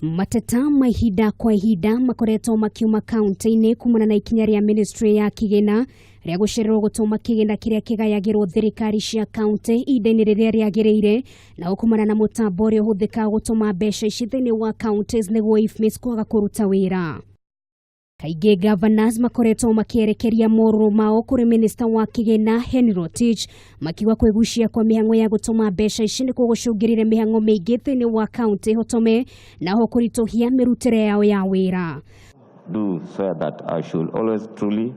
Mateta ma ihinda kwa ihinda makoretwo makiuma kaunti-inĩ kumana na ikinya rĩa ministry ya kĩgĩna rĩa gũcererwo gũtũma kĩgĩna kĩrĩa kĩgayagĩrwo thirikari cia kaunti ihinda-inĩ rĩrĩa rĩagĩrĩire na kumana na mũtambo ũrĩa ũhũthĩkaga gũtũma mbeca ici thĩinĩ wa counties nĩguo IFMIS kwaga kũruta wĩra. Kaingĩ governors makoretwo makĩerekeria morũrũ mao kũrĩ minista wa kĩgĩna Henry Rotich makiuga kwĩgucia kwa mĩhang'o ya gũtũma mbeca ici nĩkuo gũcũngĩrĩire mĩhang'o mĩingĩ thĩinĩ wa kaunti hotome na ho kũritũhia mĩrutĩre yao ya wĩra. Do swear that I should always truly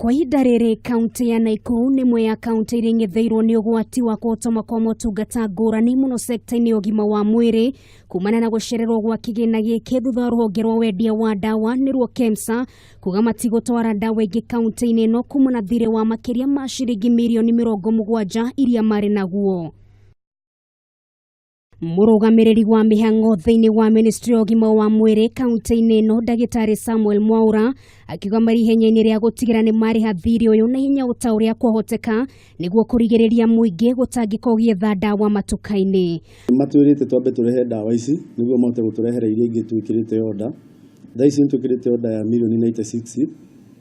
Kwa ihinda rĩrĩ kaunti ya Nakuru nĩ ĩmwe ya kaunti iria ing'etheirwo nĩ ũgwati wa kũhotoma kwa motungata ngũrani mũno sekta-inĩ ya ũgima wa mwĩrĩ kumana na gũcererwo gwa kĩgĩna gĩkĩ thutha wa rũhonge rwa wendia wa ndawa nĩruo KEMSA kuga matigũtwara ndawa ingĩ kaunti-inĩ ĩno kumana thirĩ wa makĩria ma ciringi mirioni 70 iria marĩ naguo. Mũrũgamĩrĩri wa mĩhang'o thĩinĩ wa ministry ya ũgima wa mwĩrĩ kaunti-inĩ ĩno ndagĩtarĩ Samuel Mwaura akiuga marĩ ihenya-inĩ rĩa gũtigĩra nĩ marĩha thirĩ ũyũ na ihenya o ta ũrĩa kwahoteka nĩguo kũrigĩrĩria mũingĩ gũtangĩka ũgĩetha ndawa matuka-inĩ. Matwĩrĩte twambe tũrehe ndawa ici nĩguo mahote gũtũrehera iria ingĩ twĩkĩrĩte order. Thaa ici nĩtwĩkĩrĩte order ya mirioni 96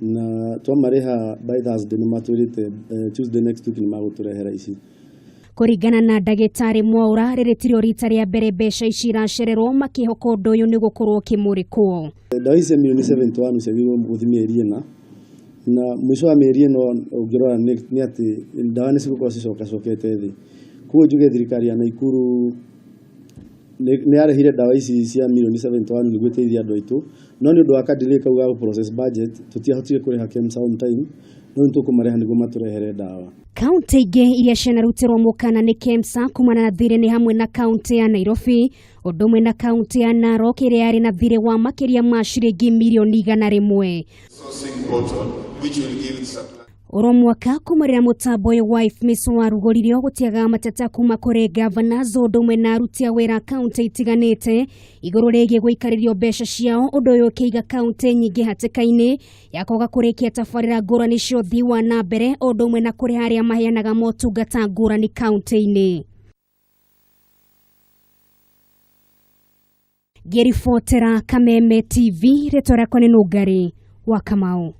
na twamarĩha by Thursday nĩmatwĩrĩte Tuesday next week nĩmagũtũrehera ici. Kũringana na ndagĩtarĩ Mwaura, rĩrĩ tirĩo rita rĩa mbere mbeca ici iracererwo makĩhoka ũndũ ũyũ nĩ gũkorwo ũkĩmũrĩkwo. Ndawa ici cia mirioni 71 ciagĩrĩirwo gũthiĩ mĩeri ĩna na mũico wa mĩeri ĩno ũngĩrora nĩ atĩ ndawa nĩ cigũkorwo cicokacokete thĩ. Koguo njuge thirikari ya Nakuru nĩ yarehire ndawa ici cia mirioni 71 nĩguo ĩteithie andũ aitũ, no nĩ ũndũ wa ka delay kau ga process budget tũtiahotire kũrĩha KEMSA on time, no nĩ tũkũmarĩha nĩguo matũrehere ndawa. Kaunti ingĩ iria cianarutĩrwo mũkana nĩ KEMSA kumana na thirĩ nĩ hamwe na kaunti ya Nairobi, ũndũ ũmwe na kaunti ya Narok ĩrĩa yarĩ na thirĩ wa makĩria ma ciringi mirioni 100. Oro mwaka kuma rĩrĩa mũtambo ũyũ wa IFMIS warugũririo gũtiagaga mateta kuma kũrĩ governors ũndũ ũmwe na aruti a wĩra kaunti itiganĩte igũrũ rĩgiĩ gũikarĩrio mbeca ciao, ũndũ ũyũ ũkĩiga kaunti nyingĩ hatĩka-inĩ ya kwaga kũrĩkia tabarĩra ngũrani cia ũthii wa na mbere ũndũ ũmwe na kũrĩha arĩa maheanaga motungata ngũrani kaunti-inĩ. Ngĩribotera Kameme TV, rĩtwa rĩakwa nĩ Nũngari wa Kamau.